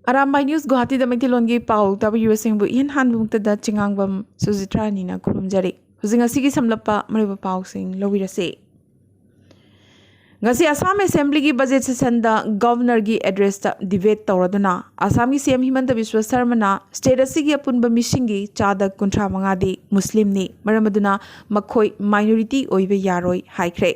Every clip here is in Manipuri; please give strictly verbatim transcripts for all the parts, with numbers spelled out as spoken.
ꯑꯔꯥꯝꯕꯥꯏ ꯅ꯭ꯌꯨꯁ ꯒꯨꯋꯥꯍꯥꯇꯤꯗ ꯃꯩꯇꯩꯂꯣꯟꯒꯤ ꯄꯥꯎ ꯇꯥꯕꯤꯔꯤꯕꯁꯤꯡꯕꯨ ꯏꯍꯟ ꯍꯥꯟꯕꯃꯛꯇꯗ ꯆꯤꯉꯥꯡꯕꯝ ꯁꯨꯖꯤꯇ꯭ꯔꯥꯅꯤꯅ ꯈꯨꯔꯨꯝꯖꯔꯤ꯫ ꯍꯧꯖꯤꯛ ꯉꯁꯤꯒꯤ ꯁꯝꯂꯞꯄ ꯃꯔꯨꯑꯣꯏꯕ ꯄꯥꯎꯁꯤꯡ ꯂꯧꯕꯤꯔꯁꯤ꯫ ꯉꯁꯤ ꯑꯁꯥꯝ ꯑꯦꯁꯦꯝꯕ꯭ꯂꯤꯒꯤ ꯕꯖꯦꯠ ꯁꯦꯁꯟꯗ ꯒꯚꯔꯅꯔꯒꯤ ꯑꯦꯗ꯭ꯔꯦꯁꯇ ꯗꯤꯕꯦꯠ ꯇꯧꯔꯗꯨꯅ ꯑꯁꯥꯝꯒꯤ ꯁꯤ ꯑꯦꯝ ꯍꯤꯃꯟꯇ ꯕꯤꯁ꯭ꯋ ꯁꯔꯃꯅ ꯁ꯭ꯇꯦꯠ ꯑꯁꯤꯒꯤ ꯑꯄꯨꯟꯕ ꯃꯤꯁꯤꯡꯒꯤ ꯆꯥꯗ ꯀꯨꯟꯊ꯭ꯔꯥ ꯃꯉꯥꯗꯤ ꯃꯨꯁꯂꯤꯝꯅꯤ, ꯃꯔꯝ ꯑꯗꯨꯅ ꯃꯈꯣꯏ ꯃꯥꯏꯅꯣꯔꯤꯇꯤ ꯑꯣꯏꯕ ꯌꯥꯔꯣꯏ ꯍꯥꯏꯈ꯭ꯔꯦ꯫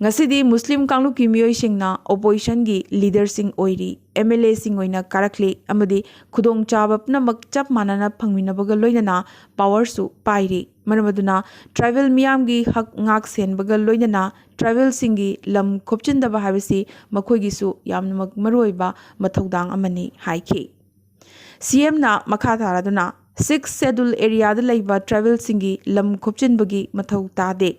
ꯉꯁꯤꯗꯤ ꯃꯨꯁꯂꯤꯝ ꯀꯥꯡꯂꯨꯞꯀꯤ ꯃꯤꯑꯣꯏꯁꯤꯡꯅ ꯑꯣꯄꯣꯖꯤꯁꯟꯒꯤ ꯂꯤꯗꯔꯁꯤꯡ ꯑꯣꯏꯔꯤ, ꯑꯦꯝ ꯑꯦꯜ ꯑꯦꯁꯤꯡ ꯑꯣꯏꯅ ꯀꯥꯔꯛꯂꯤ ꯑꯃꯗꯤ ꯈꯨꯗꯣꯡꯆꯥꯕ ꯄꯨꯝꯅꯃꯛ ꯆꯞ ꯃꯥꯟꯅꯅ ꯐꯪꯃꯤꯟꯅꯕꯒ ꯂꯣꯏꯅꯅ ꯄꯥꯋꯔꯁꯨ ꯄꯥꯏꯔꯤ꯫ ꯃꯔꯝ ꯑꯗꯨꯅ ꯇ꯭ꯔꯥꯏꯕꯦꯜ ꯃꯤꯌꯥꯝꯒꯤ ꯍꯛ ꯉꯥꯛ ꯁꯦꯟꯕꯒ ꯂꯣꯏꯅꯅ ꯇ꯭ꯔꯥꯏꯕꯦꯜꯁꯤꯡꯒꯤ ꯂꯝ ꯈꯣꯞꯆꯤꯟꯗꯕ ꯍꯥꯏꯕꯁꯤ ꯃꯈꯣꯏꯒꯤꯁꯨ ꯌꯥꯝꯅꯃꯛ ꯃꯔꯨꯑꯣꯏꯕ ꯃꯊꯧꯗꯥꯡ ꯑꯃꯅꯤ ꯍꯥꯏꯈꯤ꯫ ꯁꯤ ꯑꯦꯝꯅ ꯃꯈꯥ ꯇꯥꯔꯗꯨꯅ, ꯁꯤꯛꯁ ꯁꯦꯗꯨꯜ ꯑꯦꯔꯤꯌꯥꯗ ꯂꯩꯕ ꯇ꯭ꯔꯥꯏꯕꯦꯜꯁꯤꯡꯒꯤ ꯂꯝ ꯈꯣꯞꯆꯤꯟꯕꯒꯤ ꯃꯊꯧ ꯇꯥꯗꯦ꯫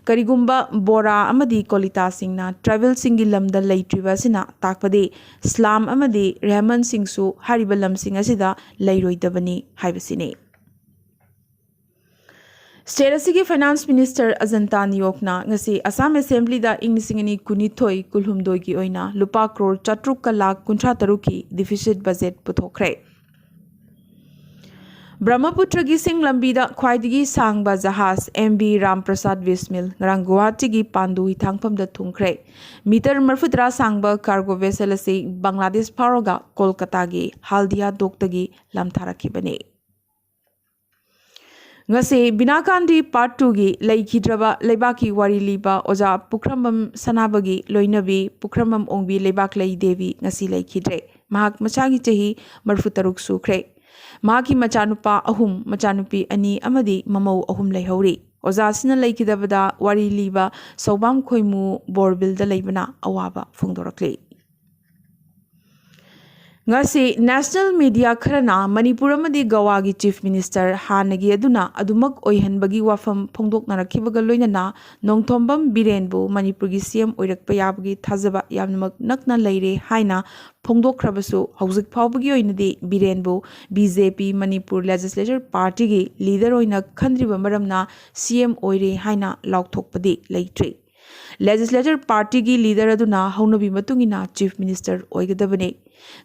ꯀꯔꯤꯒꯨꯝꯕ ꯕꯣꯔꯥ ꯑꯃꯗꯤ ꯀꯣꯂꯤꯇꯥꯁꯤꯡꯅ ꯇ꯭ꯔꯥꯏꯕꯦꯜꯁꯤꯡꯒꯤ ꯂꯝꯗ ꯂꯩꯇ꯭ꯔꯤꯕ ꯑꯁꯤꯅ ꯇꯥꯛꯄꯗꯤ ꯏꯁꯂꯥꯝ ꯑꯃꯗꯤ ꯔꯦꯍꯃꯟꯁꯤꯡꯁꯨ ꯍꯥꯏꯔꯤꯕ ꯂꯝꯁꯤꯡ ꯑꯁꯤꯗ ꯂꯩꯔꯣꯏꯗꯕꯅꯤ ꯍꯥꯏꯕꯁꯤꯅꯤ꯫ ꯁ꯭ꯇꯦꯠ ꯑꯁꯤꯒꯤ ꯐꯥꯏꯅꯥꯟꯁ ꯃꯤꯅꯤꯁꯇꯔ ꯑꯖꯟꯇꯥ ꯅꯤꯌꯣꯛꯅ ꯉꯁꯤ ꯑꯁꯥꯝ ꯑꯦꯁꯦꯝꯕ꯭ꯂꯤꯗ ꯏꯪ ꯂꯤꯁꯤꯡ ꯑꯅꯤ ꯀꯨꯟꯅꯤꯊꯣꯏ ꯀꯨꯟꯍꯨꯝꯗꯣꯏꯒꯤ ꯑꯣꯏꯅ ꯂꯨꯄꯥ ꯀ꯭ꯔꯣꯔ ꯆꯥꯇ꯭ꯔꯨꯛꯀ ꯂꯥꯈ ꯀꯨꯟꯊ꯭ꯔꯥ ꯇꯔꯨꯛꯀꯤ ꯗꯤꯐꯤꯁꯤꯠ ꯕꯖꯦꯠ ꯄꯨꯊꯣꯛꯈ꯭ꯔꯦ꯫ ꯕ꯭ꯔꯍꯃꯄꯨꯇ꯭ꯔꯒꯤ ꯁꯤꯡ ꯂꯝꯕꯤꯗ ꯈ꯭ꯋꯥꯏꯗꯒꯤ ꯁꯥꯡꯕ ꯖꯍꯥꯖ ꯑꯦꯝ ꯕꯤ ꯔꯥꯝ ꯄ꯭ꯔꯁꯥꯗ ꯕꯤꯁꯃꯤꯜ ꯉꯔꯥꯡ ꯒꯨꯋꯥꯍꯥꯇꯤꯒꯤ ꯄꯥꯟꯗꯨ ꯍꯤꯊꯥꯡꯐꯝꯗ ꯊꯨꯡꯈ꯭ꯔꯦ꯫ ꯃꯤꯇꯔ ꯃꯔꯤꯐꯨꯇꯔꯥ ꯁꯥꯡꯕ ꯀꯥꯔꯒꯣ ꯚꯦꯁꯦꯜ ꯑꯁꯤ ꯕꯪꯒ꯭ꯂꯥꯗꯦꯁ ꯐꯥꯎꯔꯒ ꯀꯣꯜꯀꯇꯥꯒꯤ ꯍꯥꯜꯗꯤꯌꯥ ꯗꯣꯛꯇꯒꯤ ꯂꯝꯊꯥꯔꯛꯈꯤꯕꯅꯤ꯫ ꯉꯁꯤ ꯕꯤꯅꯥꯀꯥꯟꯗꯤ ꯄꯥꯔꯠ ꯇꯨꯒꯤ ꯂꯩꯈꯤꯗ꯭ꯔꯕ ꯂꯩꯕꯥꯛꯀꯤ ꯋꯥꯔꯤ ꯂꯤꯕ ꯑꯣꯖꯥ ꯄꯨꯈ꯭ꯔꯝꯕꯝ ꯁꯅꯥꯕꯒꯤ ꯂꯣꯏꯅꯕꯤ ꯄꯨꯈ꯭ꯔꯝꯕꯝ ꯑꯣꯡꯕꯤ ꯂꯩꯕꯥꯛꯂꯩ ꯗꯦꯕꯤ ꯉꯁꯤ ꯂꯩꯈꯤꯗ꯭ꯔꯦ꯫ ꯃꯍꯥꯛ ꯃꯁꯥꯒꯤ ꯆꯍꯤ ꯃꯔꯤꯐꯨꯇꯔꯨꯛ ꯁꯨꯈ꯭ꯔꯦ꯫ ꯃꯍꯥꯛꯀꯤ ꯃꯆꯥꯅꯨꯄꯥ ꯑꯍꯨꯝ, ꯃꯆꯥꯅꯨꯄꯤ ꯑꯅꯤ ꯑꯃꯗꯤ ꯃꯃꯧ ꯑꯍꯨꯝ ꯂꯩꯍꯧꯔꯤ꯫ ꯑꯣꯖꯥꯁꯤꯅ ꯂꯩꯈꯤꯗꯕꯗ ꯋꯥꯔꯤ ꯂꯤꯕ ꯁꯧꯕꯥꯝ ꯈꯣꯏꯃꯨ ꯕꯣꯔꯕꯤꯜꯗ ꯂꯩꯕꯅ ꯑꯋꯥꯕ ꯐꯣꯡꯗꯣꯔꯛꯂꯤ꯫ ꯉꯁꯤ ꯅꯦꯁꯅꯦꯜ ꯃꯤꯗꯤꯌꯥ ꯈꯔꯅ ꯃꯅꯤꯄꯨꯔ ꯑꯃꯗꯤ ꯒꯋꯥꯒꯤ ꯆꯤꯐ ꯃꯤꯅꯤꯁꯇꯔ ꯍꯥꯟꯅꯒꯤ ꯑꯗꯨꯅ ꯑꯗꯨꯃꯛ ꯑꯣꯏꯍꯟꯕꯒꯤ ꯋꯥꯐꯝ ꯐꯣꯡꯗꯣꯛꯅꯔꯛꯈꯤꯕꯒ ꯂꯣꯏꯅꯅ ꯅꯣꯡꯊꯣꯝꯕꯝ ꯕꯤꯔꯦꯟꯕꯨ ꯃꯅꯤꯄꯨꯔꯒꯤ ꯁꯤ ꯑꯦꯝ ꯑꯣꯏꯔꯛꯄ ꯌꯥꯕꯒꯤ ꯊꯥꯖꯕ ꯌꯥꯝꯅꯃꯛ ꯅꯛꯅ ꯂꯩꯔꯦ ꯍꯥꯏꯅ ꯐꯣꯡꯗꯣꯛꯈ꯭ꯔꯕꯁꯨ, ꯍꯧꯖꯤꯛ ꯐꯥꯎꯕꯒꯤ ꯑꯣꯏꯅꯗꯤ ꯕꯤꯔꯦꯟꯕꯨ ꯕꯤ ꯖꯦ ꯄꯤ ꯃꯅꯤꯄꯨꯔ ꯂꯦꯖꯤꯁꯂꯦꯆꯔ ꯄꯥꯔꯇꯤꯒꯤ ꯂꯤꯗꯔ ꯑꯣꯏꯅ ꯈꯟꯗ꯭ꯔꯤꯕ ꯃꯔꯝꯅ ꯁꯤ ꯑꯦꯝ ꯑꯣꯏꯔꯦ ꯍꯥꯏꯅ ꯂꯥꯎꯊꯣꯛꯄꯗꯤ ꯂꯩꯇ꯭ꯔꯤ꯫ Legislature partyꯒꯤ leader ꯑꯗꯨꯅ ꯍꯧꯅꯕꯤ ꯃꯇꯨꯡ ꯏꯟꯅ Chief Minister ꯑꯣꯏꯒꯗꯕꯅꯤ꯫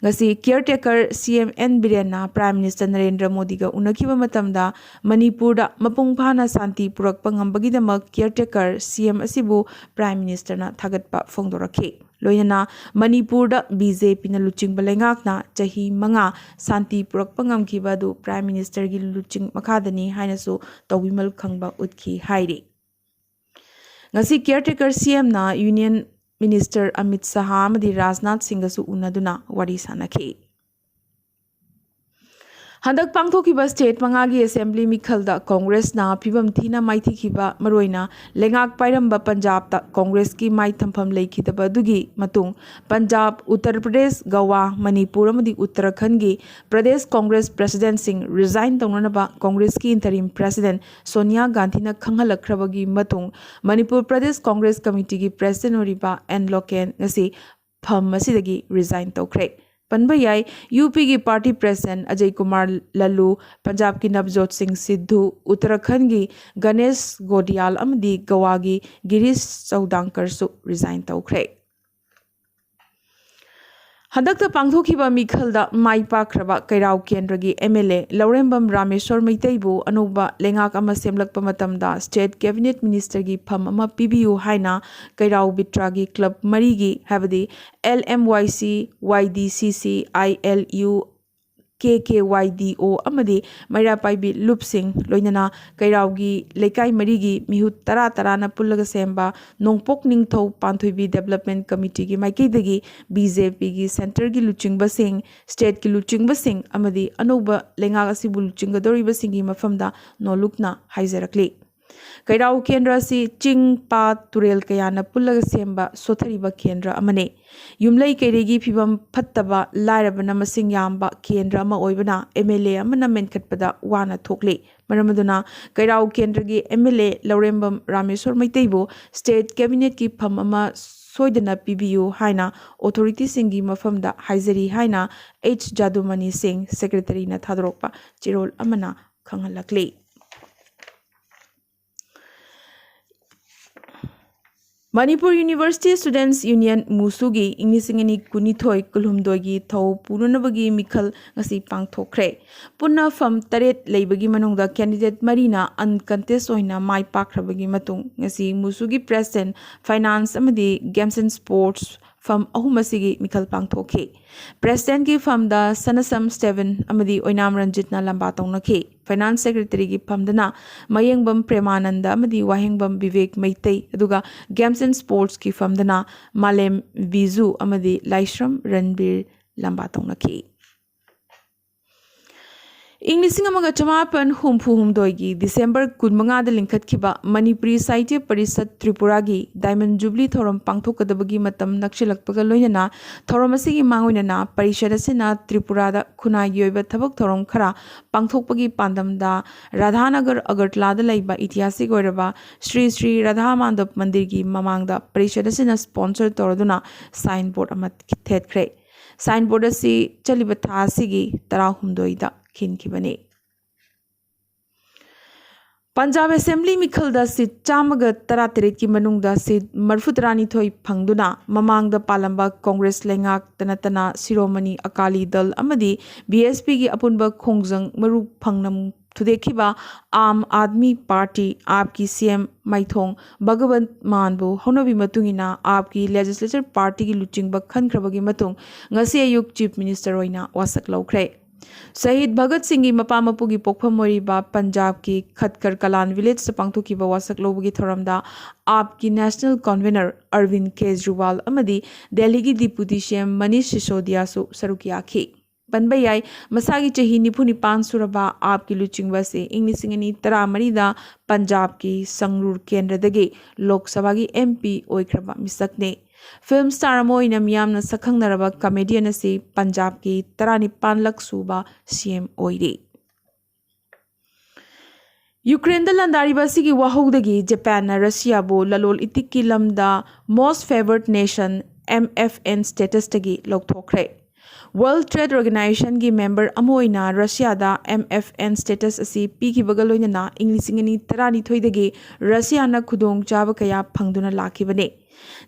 ꯉꯁꯤ caretaker C M N ꯕꯤꯔꯦꯟꯅ Prime Minister Narendra ꯃꯣꯗꯤꯒ ꯎꯅꯈꯤꯕ ꯃꯇꯝꯗ ꯃꯅꯤꯄꯨꯔꯗ ꯃꯄꯨꯡ ꯐꯥꯅ ꯁꯥꯟꯇꯤ ꯄꯨꯔꯛꯄ ꯉꯝꯕꯒꯤꯗꯃꯛ caretaker C M ꯑꯁꯤꯕꯨ Prime Ministerꯅ ꯊꯥꯒꯠꯄ ꯐꯣꯡꯗꯣꯔꯛꯈꯤ꯫ ꯂꯣꯏꯅꯅ ꯃꯅꯤꯄꯨꯔꯗ BJPꯅ ꯂꯨꯆꯤꯡꯕ ꯂꯩꯉꯥꯛꯅ ꯆꯍꯤ ꯃꯉꯥ ꯁꯥꯟꯇꯤ ꯄꯨꯔꯛꯄ ꯉꯝꯈꯤꯕ ꯑꯗꯨ Prime Ministerꯒꯤ ꯂꯨꯆꯤꯡ ꯃꯈꯥꯗꯅꯤ ꯍꯥꯏꯅꯁꯨ ꯇꯧꯕꯤꯃꯜ ꯈꯪꯕ ꯎꯠꯈꯤ ꯍꯥꯏꯔꯤ꯫ ꯉꯁꯤ caretaker C Mꯅ Union Minister Amit ꯁꯍꯥ ꯑꯃꯗꯤ ꯔꯥꯖꯅꯥꯊ ꯁꯤꯡꯒꯁꯨ ꯎꯅꯗꯨꯅ ꯋꯥꯔꯤ ꯁꯥꯟꯅꯈꯤ꯫ ꯍꯟꯗꯛ ꯄꯥꯡꯊꯣꯛꯈꯤꯕ state ꯃꯉꯥꯒꯤ assembly ꯃꯤꯈꯜꯗ Congressꯅ ꯐꯤꯕꯝ ꯊꯤꯅ ꯃꯥꯏꯊꯤꯈꯤꯕ, ꯃꯔꯨꯑꯣꯏꯅ ꯂꯩꯉꯥꯛ ꯄꯥꯏꯔꯝꯕ ꯄꯟꯖꯥꯕꯇ Congressꯀꯤ ꯃꯥꯏ ꯊꯝꯐꯝ ꯂꯩꯈꯤꯗꯕ ꯑꯗꯨꯒꯤ ꯃꯇꯨꯡ ꯄꯟꯖꯥꯕ, ꯎꯠꯇꯔ ꯄ꯭ꯔꯗꯦꯁ, ꯒꯋꯥ, ꯃꯅꯤꯄꯨꯔ ꯑꯃꯗꯤ ꯎꯠꯇꯔꯥꯈꯟꯗꯒꯤ ꯄ꯭ꯔꯗꯦꯁ Congress presidentꯁꯤꯡ resign ꯇꯧꯅꯅꯕ Congressꯀꯤ interim president ꯁꯣꯅꯤꯌꯥ ꯒꯥꯟꯙꯤꯅ ꯈꯪꯍꯜꯂꯛꯈ꯭ꯔꯕꯒꯤ ꯃꯇꯨꯡ ꯃꯅꯤꯄꯨꯔ ꯄ꯭ꯔꯗꯦꯁ Congress Committeeꯒꯤ president ꯑꯣꯏꯔꯤꯕ ꯑꯦꯟ ꯂꯣꯀꯦꯟ ꯉꯁꯤ ꯐꯝ ꯑꯁꯤꯗꯒꯤ resign ꯇꯧꯈ꯭ꯔꯦ꯫ ꯄꯟꯕ ꯌꯥꯏ, UPꯒꯤ party president ꯑꯖꯌ ꯀꯨꯃꯥꯔ ꯂꯜꯂꯨ, ꯄꯟꯖꯥꯕꯀꯤ ꯅꯕꯖꯣꯠ ꯁꯤꯡ ꯁꯤꯙꯨ, ꯎꯠꯇꯔꯥꯈꯟꯗꯒꯤ ꯒꯅꯦꯁ ꯒꯣꯗꯤꯌꯥꯜ ꯑꯃꯗꯤ ꯒꯋꯥꯒꯤ ꯒꯤꯔꯤꯁ ꯆꯧꯗꯥꯡꯀꯔꯁꯨ resign ꯇꯧꯈ꯭ꯔꯦ꯫ ꯍꯟꯗꯛꯇ ꯄꯥꯡꯊꯣꯛꯈꯤꯕ ꯃꯤꯈꯜꯗ ꯃꯥꯏ ꯄꯥꯛꯈ꯭ꯔꯕ ꯀꯩꯔꯥꯎ ꯀꯦꯟꯗ꯭ꯔꯒꯤ MLA ꯂꯧꯔꯦꯝꯕꯝ ꯔꯥꯃꯦꯁꯣꯔ ꯃꯩꯇꯩꯕꯨ ꯑꯅꯧꯕ ꯂꯩꯉꯥꯛ ꯑꯃ ꯁꯦꯝꯂꯛꯄ ꯃꯇꯝꯗ state cabinet ministerꯒꯤ ꯐꯝ ꯑꯃ ꯄꯤꯕꯤꯌꯨ ꯍꯥꯏꯅ ꯀꯩꯔꯥꯎ ꯕꯤꯇ꯭ꯔꯥꯒꯤ club ꯃꯔꯤꯒꯤ, ꯍꯥꯏꯕꯗꯤ LMYC, YDCC, ILU, KKYDO ꯑꯃꯗꯤ ꯃꯩꯔꯥ ꯄꯥꯏꯕꯤ ꯂꯨꯞꯁꯤꯡ, ꯂꯣꯏꯅꯅ ꯀꯩꯔꯥꯎꯒꯤ ꯂꯩꯀꯥꯏ ꯃꯔꯤꯒꯤ ꯃꯤꯍꯨꯠ ꯇꯔꯥ ꯇꯔꯥꯅ ꯄꯨꯜꯂꯒ ꯁꯦꯝꯕ ꯅꯣꯡꯄꯣꯛ ꯅꯤꯡꯊꯧ ꯄꯥꯟꯊꯣꯏꯕꯤ development committeeꯒꯤ ꯃꯥꯏꯀꯩꯗꯒꯤ BJPꯒꯤ centreꯒꯤ ꯂꯨꯆꯤꯡꯕꯁꯤꯡ, stateꯀꯤ ꯂꯨꯆꯤꯡꯕꯁꯤꯡ ꯑꯃꯗꯤ ꯑꯅꯧꯕ ꯂꯩꯉꯥꯛ ꯑꯁꯤꯕꯨ ꯂꯨꯆꯤꯡꯒꯗꯧꯔꯤꯕꯁꯤꯡꯒꯤ ꯃꯐꯝꯗ ꯅꯣꯂꯨꯛꯅ ꯍꯥꯏꯖꯔꯛꯂꯤ꯫ ꯀꯩꯔꯥꯎ ꯀꯦꯟꯗ꯭ꯔ ꯑꯁꯤ ꯆꯤꯡ, ꯄꯥꯠ, ꯇꯨꯔꯦꯜ ꯀꯌꯥꯅ ꯄꯨꯜꯂꯒ ꯁꯦꯝꯕ ꯁꯣꯠꯊꯔꯤꯕ ꯀꯦꯟꯗ꯭ꯔ ꯑꯃꯅꯤ꯫ ꯌꯨꯝꯂꯩ ꯀꯩꯔꯩꯒꯤ ꯐꯤꯕꯝ ꯐꯠꯇꯕ, ꯂꯥꯏꯔꯕꯅ ꯃꯁꯤꯡ ꯌꯥꯝꯕ ꯀꯦꯟꯗ꯭ꯔ ꯑꯃ ꯑꯣꯏꯕꯅ MLA ꯑꯃꯅ ꯃꯦꯟꯈꯠꯄꯗ ꯋꯥꯅ ꯊꯣꯛꯂꯤ꯫ ꯃꯔꯝ ꯑꯗꯨꯅ ꯀꯩꯔꯥꯎ ꯀꯦꯟꯗ꯭ꯔꯒꯤ MLA ꯂꯧꯔꯦꯝꯕꯝ ꯔꯥꯃꯦꯁꯣꯔ ꯃꯩꯇꯩꯕꯨ state cabinetꯀꯤ ꯐꯝ ꯑꯃ ꯁꯣꯏꯗꯅ ꯄꯤꯕꯤꯌꯨ ꯍꯥꯏꯅ authorityꯁꯤꯡꯒꯤ ꯃꯐꯝꯗ ꯍꯥꯏꯖꯔꯤ ꯍꯥꯏꯅ H ꯖꯥꯗꯨꯃꯅꯤ ꯁꯤꯡ, secretaryꯅ ꯊꯥꯗꯣꯔꯛꯄ ꯆꯦꯔꯣꯜ ꯑꯃꯅ ꯈꯪꯍꯜꯂꯛꯂꯤ꯫ ꯃꯅꯤꯄꯨꯔ ꯌꯨꯅꯤꯚꯔꯁꯤꯇꯤ ꯁ꯭ꯇꯨꯗꯦꯟꯠꯁ ꯌꯨꯅꯤꯌꯟ, ꯃꯨꯁꯨꯒꯤ ꯏꯪ ꯂꯤꯁꯤꯡ ꯑꯅꯤ ꯀꯨꯟꯅꯤꯊꯣꯏ ꯀꯨꯟꯍꯨꯝꯗꯣꯏꯒꯤ ꯊꯧ ꯄꯨꯅꯅꯕꯒꯤ ꯃꯤꯈꯜ ꯉꯁꯤ ꯄꯥꯡꯊꯣꯛꯈ꯭ꯔꯦ꯫ ꯄꯨꯟꯅ ꯐꯝ ꯇꯔꯦꯠ ꯂꯩꯕꯒꯤ ꯃꯅꯨꯡꯗ ꯀꯦꯟꯗꯤꯗꯦꯠ ꯃꯔꯤꯅ ꯑꯟꯀꯟꯇꯦꯁ ꯑꯣꯏꯅ ꯃꯥꯏ ꯄꯥꯛꯈ꯭ꯔꯕꯒꯤ ꯃꯇꯨꯡ ꯉꯁꯤ ꯃꯨꯁꯨꯒꯤ ꯄ꯭ꯔꯦꯁꯤꯗꯦꯟꯠ, ꯐꯥꯏꯅꯥꯟꯁ ꯑꯃꯗꯤ ꯒꯦꯝꯁ ꯑꯦꯟ ꯁ꯭ꯄꯣꯔꯠꯁ ꯐꯝ ꯑꯍꯨꯝ ꯑꯁꯤꯒꯤ ꯃꯤꯈꯜ ꯄꯥꯡꯊꯣꯛꯈꯤ꯫ ꯄ꯭ꯔꯦꯁꯤꯗꯦꯟꯠꯀꯤ ꯐꯝꯗ ꯁꯅꯁꯝ ꯁ꯭ꯇꯦꯕꯟ ꯑꯃꯗꯤ ꯑꯣꯏꯅꯥꯝ ꯔꯟꯖꯤꯠꯅ ꯂꯝꯕꯥ ꯇꯧꯅꯈꯤ꯫ ꯐꯥꯏꯅꯥꯟꯁ ꯁꯦꯀ꯭ꯔꯦꯇꯔꯤꯒꯤ ꯐꯝꯗꯅ ꯃꯌꯦꯡꯕꯝ ꯄ꯭ꯔꯦꯃꯥꯅꯟꯗ ꯑꯃꯗꯤ ꯋꯥꯍꯦꯡꯕꯝ ꯕꯤꯕꯦꯛ ꯃꯩꯇꯩ, ꯑꯗꯨꯒ ꯒꯦꯝꯁ ꯑꯦꯟ ꯁ꯭ꯄꯣꯔꯠꯁꯀꯤ ꯐꯝꯗꯅ ꯃꯥꯂꯦꯝ ꯕꯤꯖꯨ ꯑꯃꯗꯤ ꯂꯥꯏꯁ꯭ꯔꯝ ꯔꯟꯕꯤꯔ ꯂꯝꯕꯥ ꯇꯧꯅꯈꯤ꯫ ꯏꯪ ꯂꯤꯁꯤꯡ ꯑꯃꯒ ꯆꯃꯥꯄꯟ ꯍꯨꯝꯐꯨ ꯍꯨꯝꯗꯣꯏꯒꯤ ꯗꯤꯁꯦꯝꯕꯔ ꯀꯨꯟꯃꯉꯥꯗ ꯂꯤꯡꯈꯠꯈꯤꯕ ꯃꯅꯤꯄꯨꯔꯤ ꯁꯥꯍꯤꯇ꯭ꯌ ꯄꯔꯤꯁꯠ ꯇ꯭ꯔꯤꯄꯨꯔꯥꯒꯤ ꯗꯥꯏꯃꯟ ꯖꯨꯕꯤꯂꯤ ꯊꯧꯔꯝ ꯄꯥꯡꯊꯣꯛꯀꯗꯕꯒꯤ ꯃꯇꯝ ꯅꯛꯁꯤꯜꯂꯛꯄꯒ ꯂꯣꯏꯅꯅ ꯊꯧꯔꯝ ꯑꯁꯤꯒꯤ ꯃꯥꯡꯑꯣꯏꯅꯅ ꯄꯔꯤꯁꯠ ꯑꯁꯤꯅ ꯇ꯭ꯔꯤꯄꯨꯔꯥꯗ ꯈꯨꯟꯅꯥꯏꯒꯤ ꯑꯣꯏꯕ ꯊꯕꯛ ꯊꯧꯔꯝ ꯈꯔ ꯄꯥꯡꯊꯣꯛꯄꯒꯤ ꯄꯥꯟꯗꯝꯗ ꯔꯥꯙꯥꯅꯒꯔ ꯑꯒꯔꯇꯂꯥꯗ ꯂꯩꯕ ꯏꯇꯤꯍꯥꯁꯤꯛ ꯑꯣꯏꯔꯕ ꯁ꯭ꯔꯤ ꯁ꯭ꯔꯤ ꯔꯥꯙꯥ ꯃꯥꯙꯕ ꯃꯟꯗꯤꯔꯒꯤ ꯃꯃꯥꯡꯗ ꯄꯔꯤꯁꯠ ꯑꯁꯤꯅ ꯁ꯭ꯄꯣꯟꯁꯔ ꯇꯧꯔꯗꯨꯅ ꯁꯥꯏꯟ ꯕꯣꯔꯗ ꯑꯃ ꯊꯦꯠꯈ꯭ꯔꯦ꯫ ꯁꯥꯏꯟ ꯕꯣꯔꯗ ꯑꯁꯤ ꯆꯠꯂꯤꯕ ꯊꯥ ꯑꯁꯤꯒꯤ ꯇꯔꯥꯍꯨꯝꯗꯣꯏꯗ ꯈꯤꯟꯈꯤꯕꯅꯤ꯫ ꯄꯟꯖꯥꯕ ꯑꯦꯁꯦꯝꯕ꯭ꯂꯤ ꯃꯤꯈꯜꯗ ꯁꯤꯠ ꯆꯥꯝꯃꯒ ꯇꯔꯥꯇꯔꯦꯠꯀꯤ ꯃꯅꯨꯡꯗ ꯁꯤꯠ ꯃꯔꯤꯐꯨ ꯇꯔꯥꯅꯤꯊꯣꯏ ꯐꯪꯗꯨꯅ ꯃꯃꯥꯡꯗ ꯄꯥꯜꯂꯝꯕ ꯀꯣꯡꯒ꯭ꯔꯦꯁ ꯂꯩꯉꯥꯛꯇ ꯅꯠꯇꯅ ꯁꯤꯔꯣꯃꯅꯤ ꯑꯀꯥꯂꯤ ꯗꯜ ꯑꯃꯗꯤ ꯕꯤ ꯑꯦꯁ ꯄꯤꯒꯤ ꯑꯄꯨꯟꯕ ꯈꯣꯡꯖꯪ ꯃꯔꯨ ꯐꯪꯅ ꯊꯨꯗꯦꯛꯈꯤꯕ ꯑꯥꯝ ꯑꯥꯗꯃꯤ ꯄꯥꯔꯇꯤ, ꯑꯥꯞꯀꯤ ꯁꯤ ꯑꯦꯝ ꯃꯥꯏꯊꯣꯡ ꯚꯒꯋꯟꯠ ꯃꯥꯟꯕꯨ ꯍꯧꯅꯕꯤ ꯃꯇꯨꯡ ꯏꯟꯅ ꯑꯥꯞꯀꯤ ꯂꯦꯖꯤꯁꯂꯦꯆꯔ ꯄꯥꯔꯇꯤꯒꯤ ꯂꯨꯆꯤꯡꯕ ꯈꯟꯈ꯭ꯔꯕꯒꯤ ꯃꯇꯨꯡ ꯉꯁꯤ ꯑꯌꯨꯛ ꯆꯤꯐ ꯃꯤꯅꯤꯁꯇꯔ ꯑꯣꯏꯅ ꯋꯥꯁꯛ ꯂꯧꯈ꯭ꯔꯦ꯫ ꯁꯍꯤꯗ ꯚꯒꯠ ꯁꯤꯡꯒꯤ ꯃꯄꯥ ꯃꯄꯨꯒꯤ ꯄꯣꯛꯐꯝ ꯑꯣꯏꯔꯤꯕ ꯄꯟꯖꯥꯕꯀꯤ ꯈꯠꯀꯔ ꯀꯂꯥꯟ ꯚꯤꯂꯦꯖꯇ ꯄꯥꯡꯊꯣꯛꯈꯤꯕ ꯋꯥꯁꯛ ꯂꯧꯕꯒꯤ ꯊꯧꯔꯝꯗ ꯑꯥꯞꯀꯤ ꯅꯦꯁꯅꯦꯜ ꯀꯟꯚꯦꯅꯔ ꯑꯔꯕꯤꯟꯗ ꯀꯦꯖꯔꯤꯋꯥꯜ ꯑꯃꯗꯤ ꯗꯦꯜꯂꯤꯒꯤ ꯗꯤꯄꯨꯇꯤ ꯁꯤ ꯑꯦꯝ ꯃꯅꯤꯁ ꯁꯤꯁꯣꯗꯤꯌꯥꯁꯨ ꯁꯔꯨꯛ ꯌꯥꯈꯤ꯫ ꯄꯟꯕ ꯌꯥꯏ, ꯃꯁꯥꯒꯤ ꯆꯍꯤ ꯅꯤꯐꯨ ꯅꯤꯄꯥꯟ ꯁꯨꯔꯕ ꯑꯥꯞꯀꯤ ꯂꯨꯆꯤꯡꯕ ꯑꯁꯤ ꯏꯪ ꯂꯤꯁꯤꯡ ꯑꯅꯤ ꯇꯔꯥꯃꯔꯤꯗ ꯄꯟꯖꯥꯕꯀꯤ ꯁꯪꯔꯨꯔ ꯀꯦꯟꯗ꯭ꯔꯗꯒꯤ ꯂꯣꯛ ꯁꯚꯥꯒꯤ ꯑꯦꯝ ꯄꯤ ꯑꯣꯏꯈ꯭ꯔꯕ ꯃꯤꯁꯛꯅꯤ꯫ ꯐꯤꯜꯝ ꯁ꯭ꯇꯥꯔ ꯑꯃ ꯑꯣꯏꯅ ꯃꯤꯌꯥꯝꯅ ꯁꯛꯈꯪꯅꯔꯕ ꯀꯃꯦꯗꯤꯌꯟ ꯑꯁꯤ ꯄꯟꯖꯥꯕꯀꯤ ꯇꯔꯥꯅꯤꯄꯥꯟꯂꯛ ꯁꯨꯕ ꯁꯤ ꯑꯦꯝ ꯑꯣꯏꯔꯤ꯫ ꯌꯨꯀ꯭ꯔꯦꯟꯗ ꯂꯥꯟꯗꯥꯔꯤꯕ ꯑꯁꯤꯒꯤ ꯋꯥꯍꯧꯗꯒꯤ ꯖꯄꯥꯟꯅ ꯔꯁꯤꯌꯥꯕꯨ ꯂꯂꯣꯜ ꯏꯇꯤꯛꯀꯤ ꯂꯝꯗ most favored nation, M F N statusꯇꯒꯤ ꯂꯧꯊꯣꯛꯈ꯭ꯔꯦ꯫ World Trade Organizationꯒꯤ member ꯑꯃ ꯑꯣꯏꯅ ꯔꯁꯤꯌꯥꯗ M F N status ꯑꯁꯤ ꯄꯤꯈꯤꯕꯒ ꯂꯣꯏꯅꯅ ꯏꯪ ꯂꯤꯁꯤꯡ ꯑꯅꯤ ꯇꯔꯥꯅꯤꯊꯣꯏꯗꯒꯤ ꯔꯁꯤꯌꯥꯅ ꯈꯨꯗꯣꯡꯆꯥꯕ ꯀꯌꯥ ꯐꯪꯗꯨꯅ ꯂꯥꯛꯈꯤꯕꯅꯤ꯫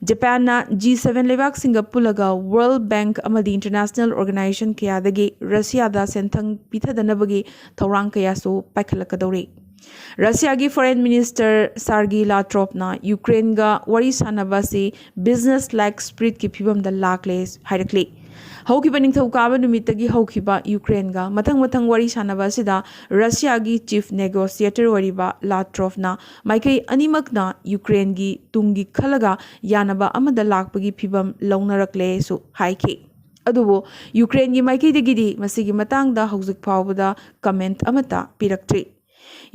ꯖꯄꯥꯟꯅ G seven ꯂꯩꯕꯥꯛꯁꯤꯡꯒ ꯄꯨꯜꯂꯒ World Bank ꯑꯃꯗꯤ international organization ꯀꯌꯥꯗꯒꯤ ꯔꯁꯤꯌꯥꯗ ꯁꯦꯟꯊꯪ ꯄꯤꯊꯗꯅꯕꯒꯤ ꯊꯧꯔꯥꯡ ꯀꯌꯥꯁꯨ ꯄꯥꯏꯈꯠꯂꯛꯀꯗꯧꯔꯤ꯫ ꯔꯁꯤꯌꯥꯒꯤ Foreign Minister Sergei Lavrovꯅ ꯌꯨꯀ꯭ꯔꯦꯟꯒ ꯋꯥꯔꯤ ꯁꯥꯟꯅꯕ ꯑꯁꯤ business like spiritꯀꯤ ꯐꯤꯕꯝꯗ ꯂꯥꯛꯂꯦ ꯍꯥꯏꯔꯛꯂꯤ꯫ ꯍꯧꯈꯤꯕ ꯅꯤꯡꯊꯧꯀꯥꯕ ꯅꯨꯃꯤꯠꯇꯒꯤ ꯍꯧꯈꯤꯕ ꯌꯨꯀ꯭ꯔꯦꯟꯒ ꯃꯊꯪ ꯃꯊꯪ ꯋꯥꯔꯤ ꯁꯥꯟꯅꯕ ꯑꯁꯤꯗ ꯔꯁꯤꯌꯥꯒꯤ chief negotiator ꯑꯣꯏꯔꯤꯕ ꯂꯥꯇ꯭ꯔꯣꯐꯅ ꯃꯥꯏꯀꯩ ꯑꯅꯤꯃꯛꯅ ꯌꯨꯀ꯭ꯔꯦꯟꯒꯤ ꯇꯨꯡꯒꯤ ꯈꯜꯂꯒ ꯌꯥꯅꯕ ꯑꯃꯗ ꯂꯥꯛꯄꯒꯤ ꯐꯤꯕꯝ ꯂꯧꯅꯔꯛꯂꯦꯁꯨ ꯍꯥꯏꯈꯤ꯫ ꯑꯗꯨꯕꯨ ꯌꯨꯀ꯭ꯔꯦꯟꯒꯤ ꯃꯥꯏꯀꯩꯗꯒꯤꯗꯤ ꯃꯁꯤꯒꯤ ꯃꯇꯥꯡꯗ ꯍꯧꯖꯤꯛ ꯐꯥꯎꯕꯗ comment ꯑꯃꯠꯇ ꯄꯤꯔꯛꯇ꯭ꯔꯤ꯫